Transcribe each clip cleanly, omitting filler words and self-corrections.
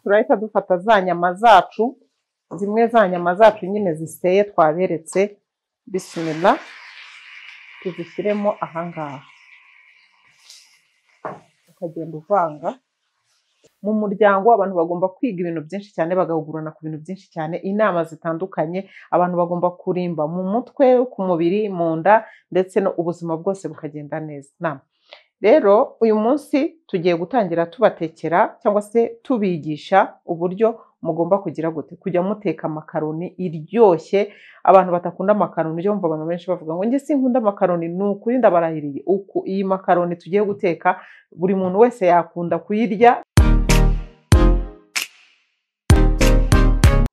Turahita dufata za nyama zacu, zimwe za nyama zacu nyine ziseye twaberetse, bismillah, tuzishyiremo ahangaha. Ukagenda uvanga. Mu muryango abantu bagomba kwiga ibintu byinshi cyane, bagahugurana ku bintu byinshi cyane, inama zitandukanye, abantu bagomba kurimba mu mutwe, ku mubiri, mu nda, ndetse no ubuzima bwose bukagenda neza. Nama rero uyu munsi tugiye gutangira tubatekera cyangwa se tubigisha uburyo mugomba kugira gute kujya muteka amakaroni iryoshye. Abantu batakunda amakaroni, ujya wumva abantu benshi bavuga ngo njye sinkunda amakaroni, ni ukuri ndabarahiriye, uku iyi makaroni tugiye guteka buri muntu wese yakunda kuyirya.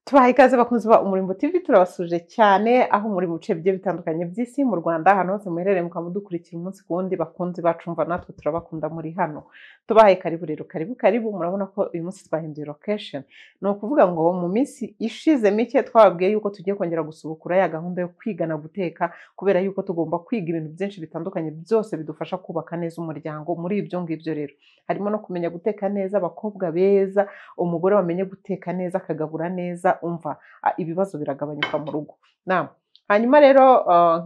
Tubaha ikaze bakunzi ba Umurimbo TV, turabasuje cyane aho muri mu bice bigiye bitandukanye by'isi, mu Rwanda, ahantu hose muherereye mukamudukurikira umunsi ku wundi. Bakunzi bacu mva natwe turabakunda muri hano, tubahaye karibu rero, karibu karibu. Murabona ko uyu munsi twahinduye location, ni ukuvuga ngo mu minsi ishize mike twababwiye yuko tugiye kongera gusubukura ya gahunda yo kwigana guteka, kubera yuko tugomba kwiga ibintu byinshi bitandukanye byose bidufasha kubaka neza umuryango. Muri ibyo ngibyo rero harimo no kumenya guteka neza, abakobwa beza, umugore wamenye guteka neza akagabura neza, umva ibibazo biragabanyuka mu rugo. Hanyuma rero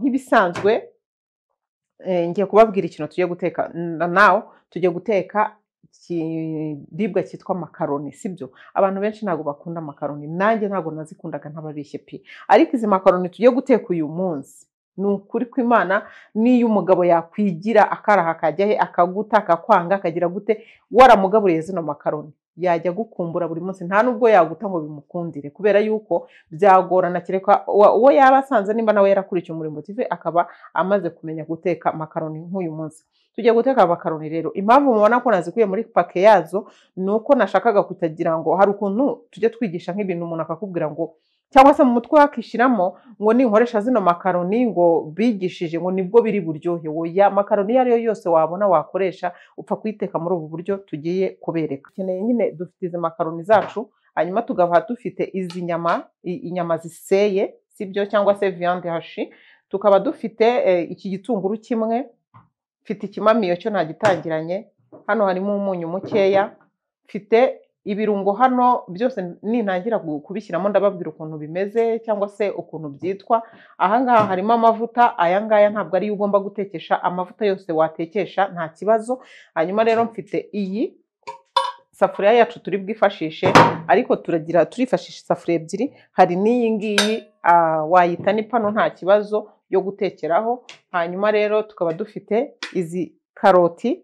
nk'ibisanzwe ngiye kubabwira ikintu tugiye guteka. Nawe tugiye guteka ikiribwa cyitwa makaroni, sibyo? Abantu benshi ntabwo bakunda makaroni, nanjye ntabwo nazikundaga ntababeshye pe, ariko izi makaroni tugiye guteka uyu munsi ni ukuri kw'Imana, niyo umugabo yakwigira akaraha akajya he akaguta akakwanga akagira gute, waramugaburiye zino makaroni yajya gukumbura buri munsi, nta nubwo yaguta ngo bimukundire, kubera yuko byagorana kereka uwo yaba asanze nimba nawe yarakurikiye Umurimbo TV akaba amaze kumenya guteka makaroni nk'uyu munsi. Tugiye guteka makaroni rero, impamvu mubona ko nazikuye muri pake yazo ni uko nashakaga kutagira ngo hari ukuntu tujye twigisha nk'ibintu umuntu akakubwira ngo cyangwa se mu mutwe wakishiramo ngo ninkoresha zino makaroni ngo bigishije ngo nibwo biri buryohe. Oya, makaroni iyo ariyo yose wabona wakoresha upfa kuyiteka muri ubu buryo tugiye kubereka. Ukeneye nyine, dufite izi makaroni zacu, hanyuma tukaba dufite izi nyama, inyama ziseye, sibyo, cyangwa se viande hachée, tukaba dufite iki gitunguru kimwe, mfite ikimamiyo cyo nagitangiranye, hano harimo umunyu mukeya, mfite ibirungo hano byose nintangira kubishyiramo ndababwira ukuntu bimeze cyangwa se ukuntu byitwa. Ahangaha harimo amavuta, aya ngaya ntabwo ariyo ugomba gutekesha, amavuta yose watekesha nta kibazo. Hanyuma rero mfite iyi safuriya yacu turi bwifashishe, ariko turagira turifashisha isafuriya ebyiri, hari n'iyi ngiyi wayita n'ipano nta kibazo yo gutekeraho. Hanyuma rero tukaba dufite izi karoti,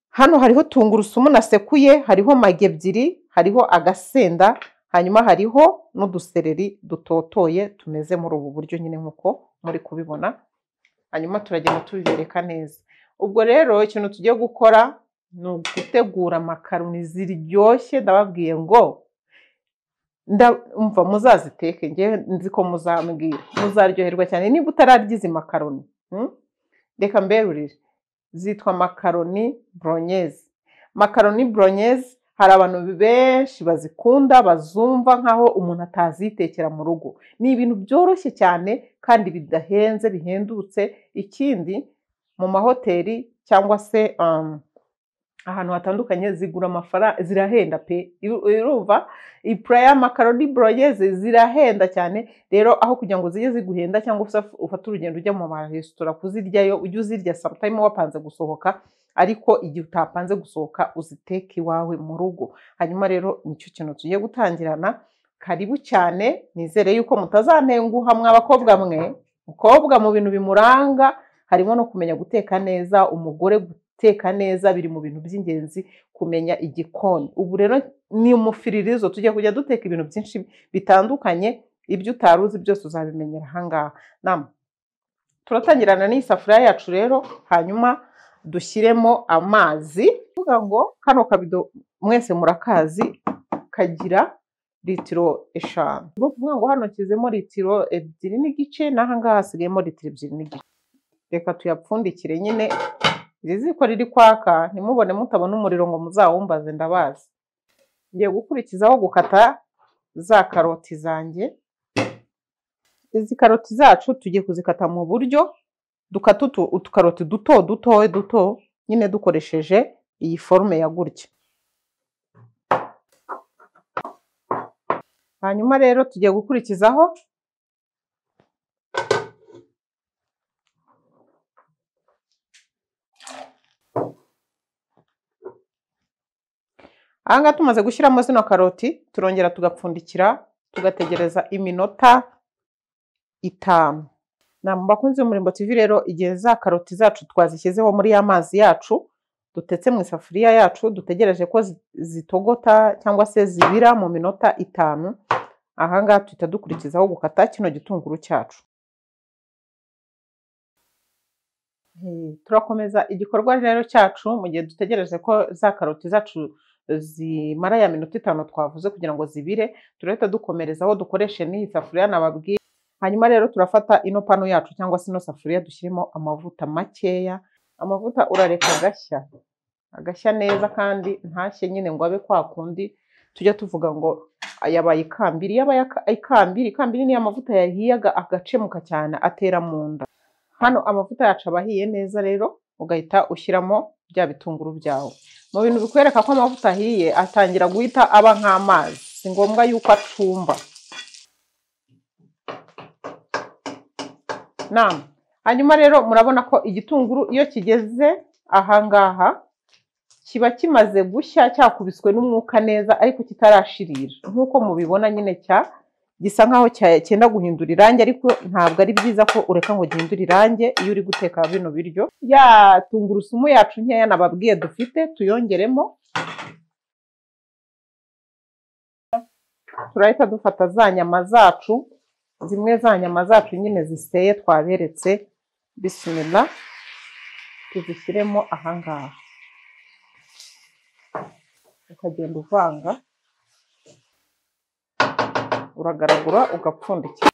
hano hariho tungurusumu nasekuye, hariho magi ebyiri, hariho agasenda, hanyuma hariho n'udusereri dutotoye tumeze muri ubu buryo nyine nkuko muri kubibona. Hanyuma turagenda tubibereka neza. Ubwo rero ikintu tugiye gukora ni ugutegura makaroni ziryoshye, ndababwiye ngo ndumva muzaziteke, ngewe nzi ko muzambwira muzaryoherwa cyane. Niba utararya izi makaroni, reka mberurire, zitwa makaroni bolognese. Makaroni bolognese hari abantu benshi bazikunda, bazumva nkaho umuntu atazitekera mu rugo. Ni ibintu byoroshye cyane kandi bidahenze, bihendutse. Ikindi mu mahoteli cyangwa se ahantu hatandukanye zigura amafaranga, zirahenda pe. Urumva ipura ya makaroni bolognese zirahenda cyane. Rero aho kugira ngo zijye ziguhenda cyangwa ufate urugendo ujya mu maresitora kuziryayo, ujye uzirya sometime wapanze gusohoka, ariko igihe utapanze gusohoka uziteke iwawe mu rugo. Hanyuma rero nicyo kintu tugiye gutangirana. Karibu cyane, nizere yuko mutazantenguha mwa bakobwa mwe. Mukobwa mu bintu bimuranga harimo no kumenya guteka neza, umugore guteka neza biri mu bintu by'ingenzi, kumenya igikoni. Ubu rero ni umufiririzo, tujya kujya duteka ibintu byinshi bitandukanye, ibyo utaruzi byose uzabimenyera ahangaha. Turatangirana n'iyi safuriya yacu rero, hanyuma dushyiremo amazi. Kuvuga ngo kano kabido mwese murakazi kagira litiro 5. Ni ukuvuga ngo hano nshyizemo litiro 2.5, n'aha ngaha hasigayemo litiro 2.5. Reka tuyapfundikire nyine, iri ziko riri kwaka ntimubone mutabona umuriro ngo muzawumbaze, ndabazi. Ngiye gukurikizaho gukata za karoti zanjye. Izi karoti zacu tugiye kuzikata mu buryo dukata utukaroti duto duto duto nyine dukoresheje iyi forume ya gutya. Hanyuma rero tugiye gukurikizaho aha ngaha tumaze gushyiramo zino karoti, turongera tugapfundikira tugategereza iminota 5. Na mu bakunzi b'Umurimbo TV rero, igihe za karoti zacu twazishyizeho muri ya mazi yacu dutetse mu isafuriya yacu, dutegereje ko zitogota cyangwa se zibira mu minota 5. Aha ngaha tuhita dukurikizaho gukata kino gitunguru cyacu. Turakomeza igikorwa rero cyacu mu gihe dutegereje ko za karoti zacu zimara ya minota 5 twavuze kugira ngo zibire. Turahita dukomerezaho dukoreshe n'iyi safuriya nababwiye. Hanyuma rero turafata ino pano yacu cyangwa se ino safuriya, dushyiremo amavuta makeya. Amavuta urareka agashya, agashya neza kandi ntashye nyine ngo abe kwa kundi tujya tuvuga ngo yabaye ikambiri. Yabaye ikambiri, ikambiri ni amavuta yahiye agacemuka cyane atera mu nda. Hano amavuta yacu aba ahiye neza rero, ugahita ushyiramo bya bitunguru byawe. Mu bintu bikwereka ko amavuta ahiye, atangira guhita aba nk'amazi, si ngombwa yuko acumba. Naam. Hanyuma rero murabona ko igitunguru iyo kigeze aha ngaha kiba kimaze gushya, cyakubiswe n'umwuka neza ariko kitarashirira. Nk'uko mubibona nyine gisa nkaho cyenda guhindura irangi, ariko ntabwo ari byiza ko ureka ngo gihindure irangi iyo uri guteka bino biryo. Ya tungurusumu yacu nkeya nababwiye dufite tuyongeremo. Turahita dufata za nyama zacu, zimwe za nyama zacu nyine ziseye twaberetse, bismillah, tuzishyiremo aha ngaha. Ukagenda uvanga, uragaragura, ugapfundikira.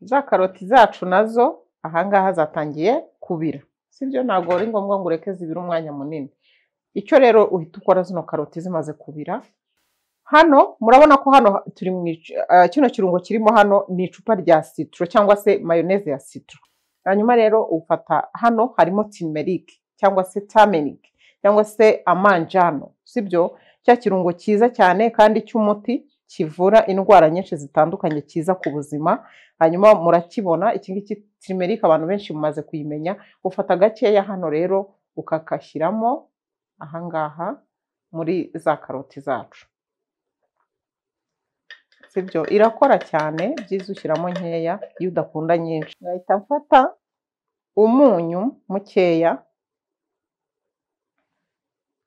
Za karoti zacu nazo aha ngaha zatangiye kubira, sibyo? Ntabwo ari ngombwa ngo ureke zibire umwanya munini. Icyo rero uhita ukora zino karoti zimaze kubira, hano murabona ko hano turi mu kino kirungo kirimo hano ni icupa rya citro cyangwa se mayonnaise ya citro. Hanyuma rero ufata hano harimo turmeric cyangwa se turmeric cyangwa se amanjano, sibyo? Cya kirungo cyiza cyane kandi cy'umuti kivura indwara nyinshi zitandukanye, cyiza ku buzima. Hanyuma murakibona iki ngiki turmeric abantu benshi mumaze kuyimenya. Ufata gakeya hano rero ukakashyiramo aha ngaha muri za karoti zacu, sibyo? Irakora cyane, byiza ushyiramo nkeya iyo udakunda nyinshi. Ngahita mfata umunyu mukeya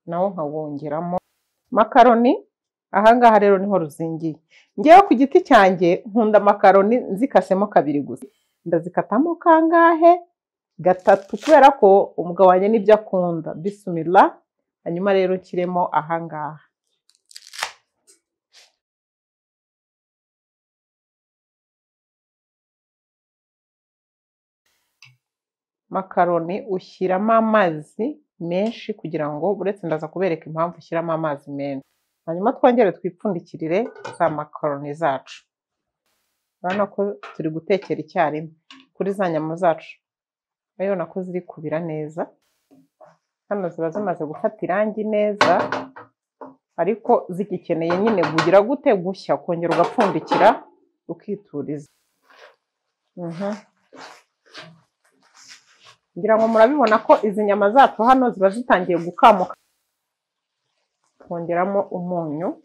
nawo nkawongeramo. Makaroni aha ngaha rero niho ruzingiye. Ngewe ku giti cyanjye nkunda makaroni nzikasemo kabiri gusa. Ndazikatamo kangahe? 3, kubera ko umugabo wanjye nibyo akunda. Bismillah. Hanyuma rero nshyiremo aha ngaha. Makaroni ushyiramo amazi menshi kugira ngo, uretse ndaza kubereka impamvu ushyiramo amazi menshi. Hanyuma twongere twipfundikirire za makaroni zacu. Urabona ko turi gutekera icyarimwe kuri za nyama zacu, urabona ko ziri kubira neza. Hano ziba zimaze gufata irangi neza, ariko zigikeneye nyine kugira gute gushya, kongera ugapfundikira ukituriza. Ngira ngo murabibona ko izi nyama zacu hano ziba zitangiye gukamuka. Kongeramo umunyu.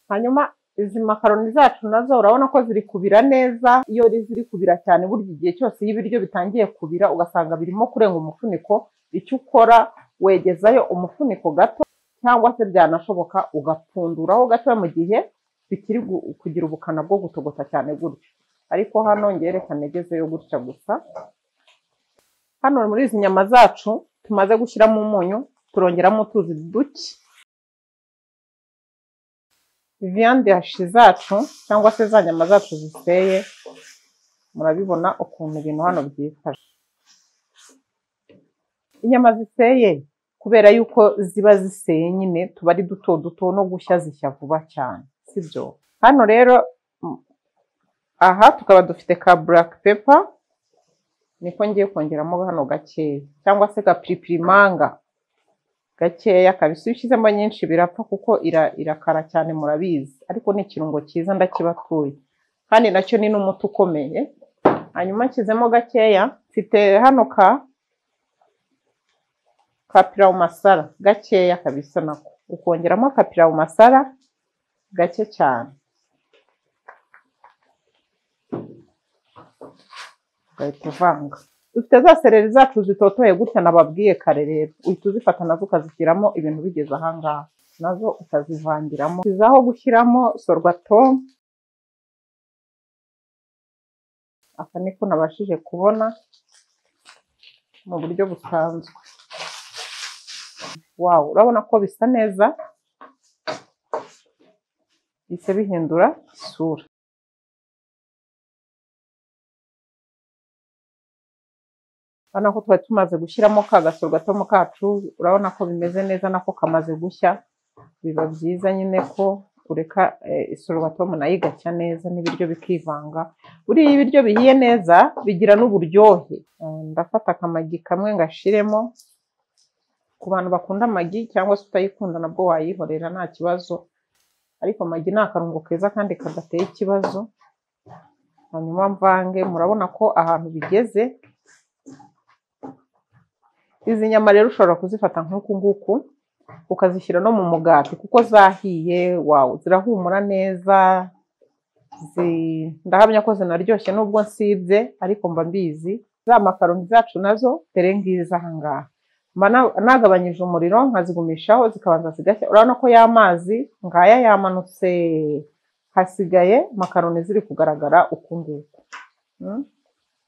Hanyuma izi makaroni zacu nazo urabona ko ziri kubira neza. Iyo ziri kubira cyane, burya igihe cyose iyo ibiryo bitangiye kubira ugasanga birimo kurenga umufuniko, icyo ukora wegezayo umufuniko gato, cyangwa se byanashoboka ugapfunduraho gato mu gihe bikiri kugira ubukana bwo gutogota cyane gutyo. Ariko hano ngerekane negezeyo gutya gusa. Hano muri izi nyama zacu tumaze gushyiramo umunyu, turongeramo utuzi duke. Viande hachée zacu cyangwa se za nyama zacu ziseye, murabibona ukuntu ibintu hano byifashe. Inyama ziseye kubera yuko ziba ziseye nyine tuba ari duto duto no gushya zishya vuba cyane, sibyo? Hano rero aha tukaba dufite ka black pepper, niko ngiye kongeramo hano gakeya, cyangwa se ka piripirimanga Gakeya kabisa, iyo ushyizemo nyinshi birapfa kuko irakara cyane murabizi, ariko ni ikirungo cyiza ndakibatuye kandi nacyo ni n'umuti ukomeye. Hanyuma nshyizemo gakeya, mfite hano ka pilau masala gakeya kabisa, nako ukongeramo ka pilau masala gake cyane, ugahita uvanga. Dufite za seleri zacu zitotoye gutya nababwiye kare, rero uhita uzifata nazo ukazishyiramo ibintu bigeze aha ngaha, nazo ukazivangiramo. Tuzaho gushyiramo sorwatomu, aka niko nabashije kubona mu buryo busanzwe. Wow, urabona ko bisa neza, bise bihindura isura. Urabona ko twari tumaze gushyiramo ka gasorwatomu kacu, urabona ko bimeze neza, nako kamaze gushya. Biba byiza nyine ko ureka isorwatomu nayo igashya neza n'ibiryo bikivanga. Buriya ibiryo bihiye neza bigira n'uburyohe. Ndafata akamagi kamwe ngashiremo. Ku bantu bakunda amagi cyangwa se utayikunda nabwo wayihorera nta kibazo, ariko amagi ni akarungo keza kandi kadateye ikibazo. Hanyuma mvange, murabona ko ahantu bigeze. Izi nyama rero ushobora kuzifata nk'uku nguku ukazishyira no mu mugati kuko zahiye. Wow, zirahumura neza, ndahamya ko zinaryoshye nubwo nsibye, ariko mba mbizi. Za makaroni zacu nazo dore ngizi aha ngaha, mba nagabanyije umuriro nkazigumishaho zikabanza zigashya. Urabona ko ya mazi ngaya yamanutse, hasigaye makaroni ziri kugaragara uku nguku.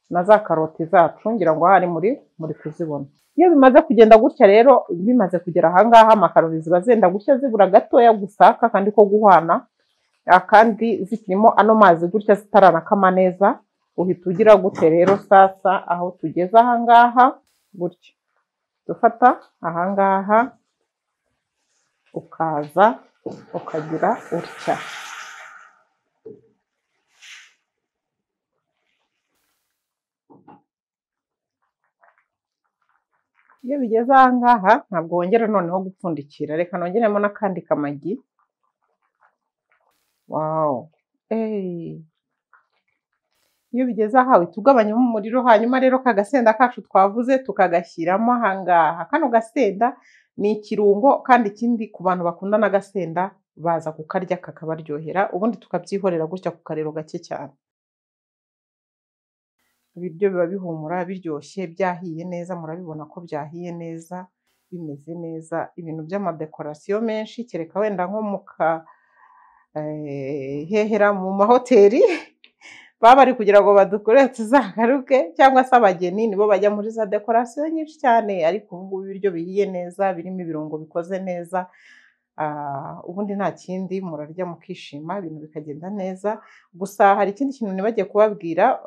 Na za karoti zacu ngira ngo ahari muri kuzibona. Iyo bimaze kugenda gutya rero, bimaze kugera aha ngaha, makaroni ziba zenda gushya zibura gatoya gusa kandi ko guhwana, kandi zikirimo ano mazi gutya zitaranakama neza. Uhita ugira gute rero sasa aho tugeze aha ngaha gutya, dufata aha ngaha ukaza ukagira utya. Iyo bigeze aha ngaha ntabwo wongera noneho gupfundikira, reka nongeremo n'akandi kamagi. Wow, iyo bigeze aha uhita ugabanyamo umuriro. Hanyuma rero ka gasenda kacu twavuze tukagashyiramo aha ngaha. Kano gasenda ni ikirungo, kandi ikindi ku bantu bakunda n'agasenda baza kukarya kakabaryohera, ubundi tukabyihorera gutya ku kariro gake cyane. Ibiryo biba bihumura biryoshye byahiye neza, murabibona ko byahiye neza bimeze neza. Ibintu by'amadekorasiyo menshi kereka wenda nko mu hehera mu mahoteli baba bari kugira ngo badukore tuzagaruke, cyangwa se abageni nibo bajya muri za dekorasiyo nyinshi cyane, ariko ubu ngubu ibiryo bihiye neza birimo ibirungo bikoze neza, ubundi nta kindi murarya mukishima, ibintu bikagenda neza. Gusa hari ikindi kintu nibagiye kubabwira,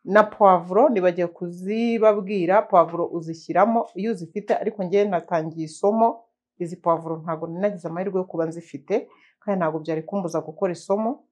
na poivro nibagiye kuzibabwira. Poivro uzishyiramo iyo uzifite, ariko njye natangiye isomo izi poivro ntabwo nagize amahirwe yo kuba nzifite, kandi ntabwo byari kumbuza gukora isomo.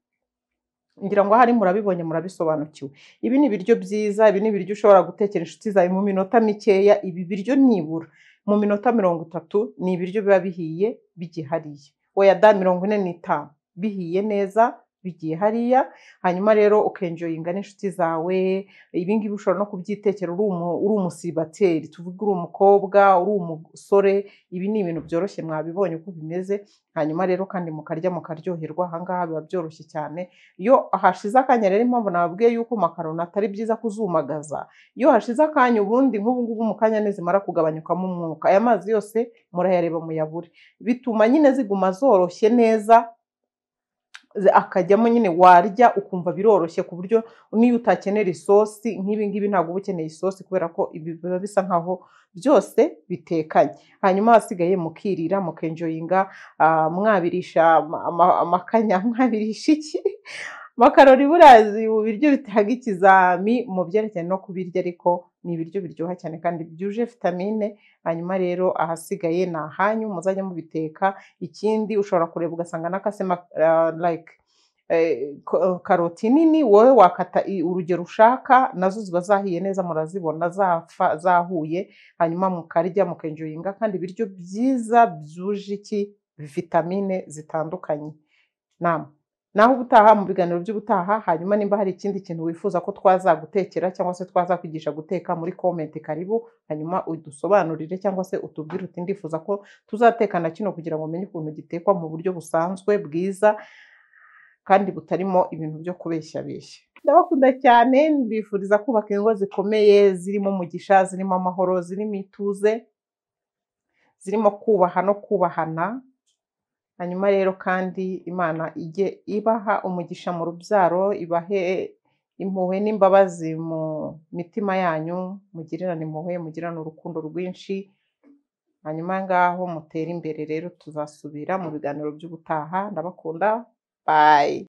Ngira ngo ahari murabibonye murabisobanukiwe. Ibi ni ibiryo byiza, ibi ni ibiryo ushobora gutekera inshuti zawe mu minota mikeya. Ibi biryo nibura mu minota 30 ni ibiryo biba bihiye bigihariye, oya da 45 bihiye neza bigiye hariya. Hanyuma rero ukenjoyinga n'inshuti zawe. Ibi ngibi ushobora no kubyitekera uri umusibateri, tuvuge uri umukobwa, uri umusore, ibi ni ibintu byoroshye mwabibonye uko bimeze. Hanyuma rero kandi mukarya mukaryoherwa, aha ngaha biba byoroshye cyane. Iyo hashize akanya rero, impamvu nababwiye yuko makaroni atari byiza kuzumagaza, iyo hashize akanya ubundi nk'ubu ngubu mu kanya nizimara kugabanyukamo umwuka, aya mazi yose murayareba muyabure, bituma nyine ziguma zoroshye neza, akajyamo nyine warya ukumva biroroshye, ku buryo niyo utakenera isosi nk'ibi ngibi ntabwo uba ukeneye isosi, kubera ko ibi biba bisa nkaho byose bitekanye. Hanyuma hasigaye mukirira mukenjoyinga, mwabirisha amakanya, mwabirisha iki makaroni burazi mu biryo bitanga ikizami mu byerekeye no kubirya, ariko ni ibiryo biryoha cyane kandi byuje vitamine. Hanyuma rero ahasigaye ni ahanyu muzajya mubiteka. Ikindi ushobora kureba ugasanga n'akasema like karoti nini, wowe wakata urugero ushaka, nazo ziba zahiye neza, murazibona zahuye, hanyuma mukarya mukenjoyinga, kandi ibiryo byiza byuje iki vitamine zitandukanye. Nama naho ubutaha mu biganiro by'ubutaha. Hanyuma nimba hari ikindi kintu wifuza ko twazagutekera cyangwa se twazakwigisha guteka, muri comment karibu, hanyuma udusobanurire cyangwa se utubwire uti ndifuza ko tuzatekana kino kugira ngo umenye ukuntu gitekwa mu buryo busanzwe bwiza kandi butarimo ibintu byo kubeshyabeshya. Ndabakunda cyane, mbifuriza kubaka ingo zikomeye zirimo umugisha, zirimo amahoro, zirimo ituze, zirimo kubaha no kubahana. Hanyuma rero kandi Imana ijye ibaha umugisha mu rubyaro, ibahe impuhwe n'imbabazi mu mitima yanyu, mugirirane impuhwe, mugirane urukundo rwinshi. Hanyuma ngaho mutere imbere rero, tuzasubira mu biganiro by'ubutaha. Ndabakunda, bye.